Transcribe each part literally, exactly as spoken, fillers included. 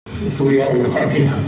Sûriya û Afrîka.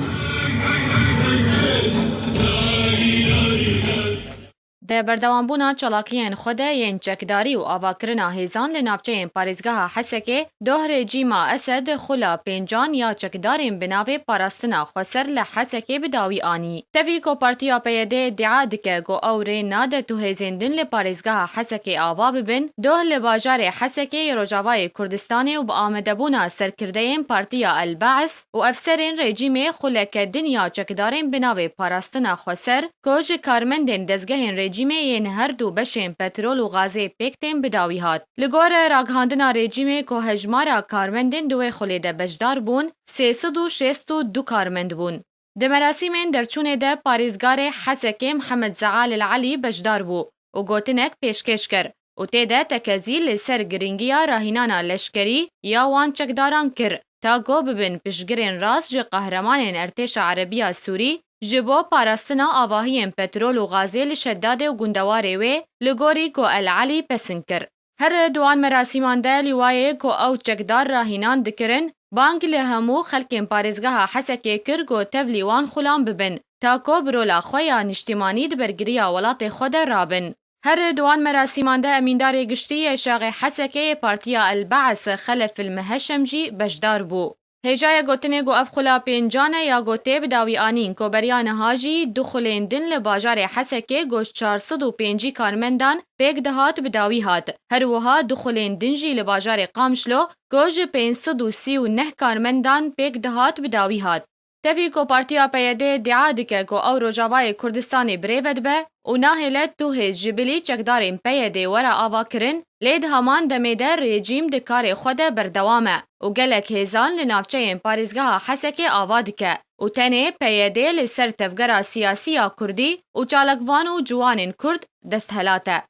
Di berdewambûna çalakiyên xwe de yên çekdarî û avakirina hêzan li navçeyên parêzgeha Hesekê, doh rejîma Esed xula pêncan ya çekdarên bi navê Parastina Xweser li Hesekê bi dawî anî. Tevî ku Partiya P Y D îdia dike ku ew rê nade tu hêzên din li parêzgeha Hesekê ava bibin, doh li bajarê Hesekê yê Rojavayê Kurdistanê û bi amadebûna serkirdeyên Partiya El Be's û efserên rejîmê xuleke din ya çekdarên bi navê Parastina Xweser, ku ji karmendên dezgehên rejîmê yên her du beşên petrol û gazê pêk tên bi dawî hat. Li gor ragihandina rejîmê ku hejmara karmendên di wê xulê de beşdar bûn, sê sed û şêst û du karmend bûn. Di merasîmên derçûnê de parêzgarê Hesekê Mihemed Zeal El Elî beşdar bû û gotinek pêşkêş kir û tê de tekezî li ser girîngiya rahînana leşkerî ya wan çekdaran kir, ta ku bibin piştgirên rast ji qehremanên Ertêşa Erebiya Sûrî ji bo parastina avahiyên petrol û gazê li Şedadê û gundewarê wê, li gorî ku El Elî pesn kir. Her di wan merasîman de lîwayê ku ew çekdar rahînan dikirin, bang li hemû xelkên parêzgeha Hesekê kir ku tevlî wan xulam bibin, ta ku bi rola xwe ya niştimanî di bergiriya welatê xwe de rabin. Her di wan merasîman de emîndarê giştî yê şaxê Hesekê yê Partiya El Be's Xelef El Miheşem jî beşdar bû. Hêjayê gotinê ku ev xula pêncan e ya ku tê bi dawî anîn ku beriya niha jî du xulên din li bajarê Hesekê ku ji çar sed û pêncî karmendan pêk dihat bi dawî hat. Her wiha du xulên din jî li bajarê Qamişlo ku ji pênc sed û sî û neh karmendan pêk dihat bi dawî hat. Tevî ku Partiya P Y D îdia dike ku ew Rojavayê Kurdistanê birêve dibe û nahêle tu hêz ji bilî çekdarên P Y D were avakirin, lê di heman demê de rejîm di karê xwe de berdewam e û gelek hêzan li navçeyên parêzgeha Hesekê ava dike û tenê P Y D li ser tevgera siyasî ya Kurdî û çalakvan û ciwanên Kurd desthilat e.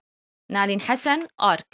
Nalîn Hesen, Ark.